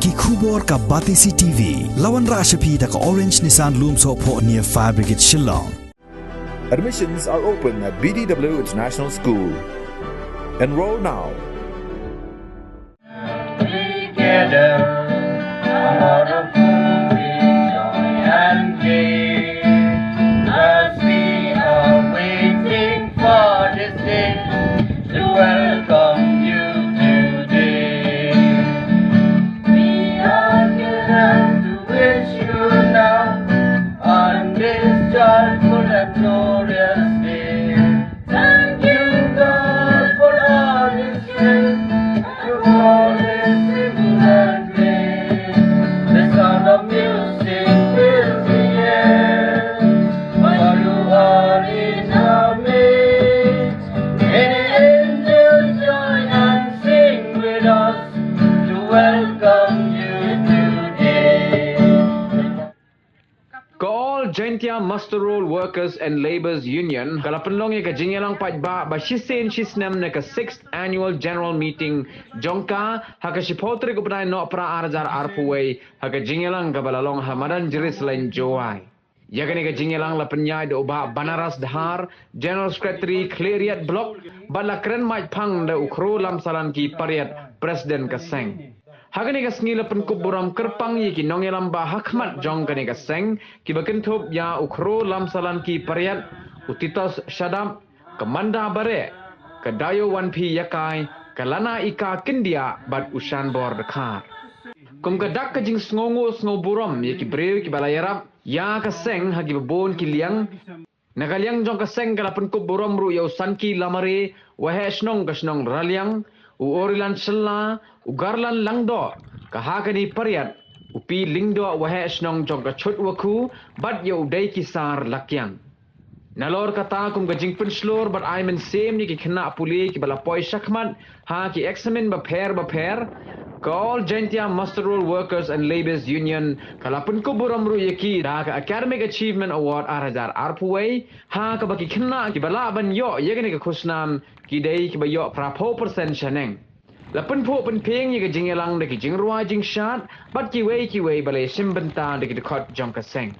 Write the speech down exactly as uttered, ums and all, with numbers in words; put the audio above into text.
Ki khubor ka Batesi T V. La wanrah sha phi da ka Orange Nissan Lumsohphoh near Fire Brigade Shillong. Admissions are open at B D W International School. Enroll now. Together, a lot of food with joy and glee. As we are waiting for this day to welcome you today. We are gathered to wish you now on this joyful and glorious day. Thank you, God, for all His grace, to all His singular grace. The sound of music fills the air, while you are in our midst. May the angels join and sing with us to welcome you today. Ka All Jaintia Muster Roll Workers and Labourers Union ka la pynlong ïa ka jingïalang paidbah ba shisien shisnem na ka sixth Annual General Meeting jong ka ha ka shiphew tarik u bnai Nohprah ar hajar arphew wei ha ka jingïalang kaba la long ha madan Jerusalem, Jowai. Ïa kane ka jingïalang la pynïaid da u Bah Banaras Dhar, General Secretary Khliehriat Block, bad la kren maitphang da u Khro Lamsalan ki Pariat, President ka seng. Ha kane ka sngi la pynkup burom kyrpang ïa ki nongïalam ba ha khmat jong kane ka seng, kiba kynthup ïa u Khro Lamsalan ki Pariat, u Titos Shadap, ka Manda Bareh, ka Dayo Wanphi Ïakai, ka Lana Ika Kyndiah bad u Shanbor Dkhar. Kum ka dak ka jingsngewnguh sngewburom ïa ki briew kiba la ïarap ïa ka seng ha kiba bun ki liang. Na ka liang jong ka seng ka la pynkup burom ruh ïa u Sanki Lamare, Waheh Shnong ka shnong Raliang, u Orilan Shylla, u Garlan Langdoh, ka Hakani Pariat, u Pi Lyngdoh, Waheh Shnong jong ka Chutwakhu, bad ïa u Deikisar Lakiang. Nalor kata, kum ka jingpynshlur bad ai mynsiem ïa ki khynnah pule kiba la poi shakhmat ha ki eksamin bapher bapher, ka All Jaintia Muster Roll Workers and Labourers Union ka la pynkup burom ruh ïa ki da ka Academic Achievement Award ar hajar arphew wei, ha kaba ki khynnah kiba lah ban ïoh ïa kane ka khusnam ki dei kiba ïoh phraphew percent shaneng. La pynphuh pynphieng ïa ka jingïalang da ki jingrwai jingshad bad kiwei kiwei ba la ïashim bynta da ki dkhot jong ka seng.